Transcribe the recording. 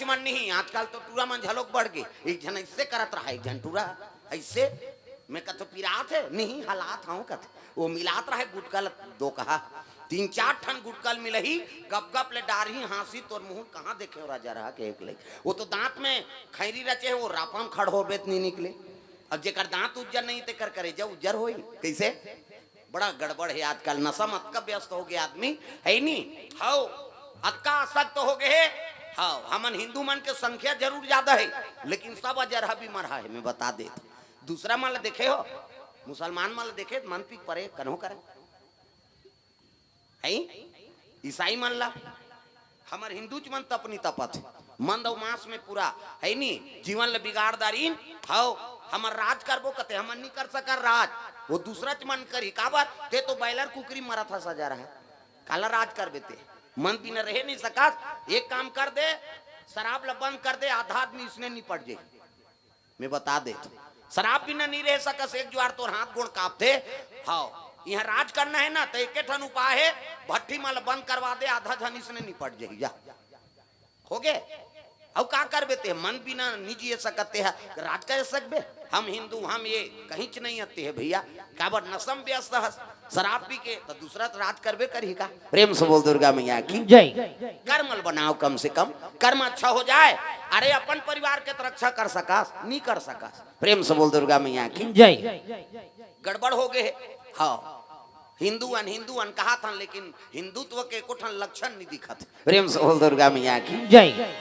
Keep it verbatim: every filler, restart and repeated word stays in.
मन नहीं, आजकल तो टूरा मन झलोक बढ़ गे। एक झन ऐसे करत रहा, एक झन टूरा ऐसे। मैं कथों पिरात हे, नहीं हलात हूँ कथे। वो मिलात रहा गुटका ल दो कहा, तीन चार ठन गुटका ल मिलही, गप गप ले डारही, हाँसी, तोर मुँह कहाँ देखे हो राजा रहा के एक ले। वो तो दांत में खैरी रचे हे, वो रापा म खड़ होबे त नहीं निकले। अब जेकर दांत उज्जर नहीं, तेकर करेजा उज्जर होई कैसे? बड़ा गड़बड़ हे आजकल, नशा म अतका व्यस्त हो गे आदमी, हे नी? हव, अतका आसक्त हो गे हे। हव, हमन हिंदू मन के संख्या जरूर ज्यादा हे, लेकिन सब अजरहा बीमार हे, मैं बता देत। दूसरा मन ल देखे हो, मुसलमान मन ल देखे, मन पीक परे कन्हो करे, हे? ईसाई मन ल, हमर हिंदूच मन तपनी तपत हे, मंद अउ मांस में पूरा, हे नी? जीवन ल बिगाड़ डारिन। हव, हमर राज करबो कथे, हमन नी कर सकन राज, वो दूसराच मन करही। काबर? ते तो बॉयलर कुकरी मरत हस अजरहा, काला राज करबे ते? मंद बिना रहे नहीं सकस। एक काम कर दे, शराब ल बंद कर दे, आधा आदमी इसने निपट जाही। मैं बता देत, शराब बिना नहीं रह सकस। एक जुआर तोर हाथ गोड़ कांपथे। हव, इहाँ राज करना हे ना, त एके ठन उपाय हे, भट्ठी मन ल बंद करवा दे, आधा झन इसने निपट जाही। जा, हो गे। अउ का करबे ते? मन बिना नहीं जिए सकत ते ह, राज कर सकबे? हम हिंदू, हम ये कहींच नहीं आते हे भैया। काबर? नशा म व्यस्त हस, शराब पी के, त दूसरा त राज करबे करही का? प्रेम से बोल दुर्गा मैया की। जय। कर्म ल बनाव, कम से कम कर्म अच्छा हो जाए। अरे, अपन परिवार के त रक्षा कर सकस, नहीं कर सकस। प्रेम से बोल दुर्गा मैया की। जय। गड़बड़ हो गे हे। हव, हिंदू अन, हिंदू अन कहाथन, लेकिन हिंदुत्व के एको ठन लक्षण नहीं दिखत। प्रेम से बोल दुर्गा मैया की। जय।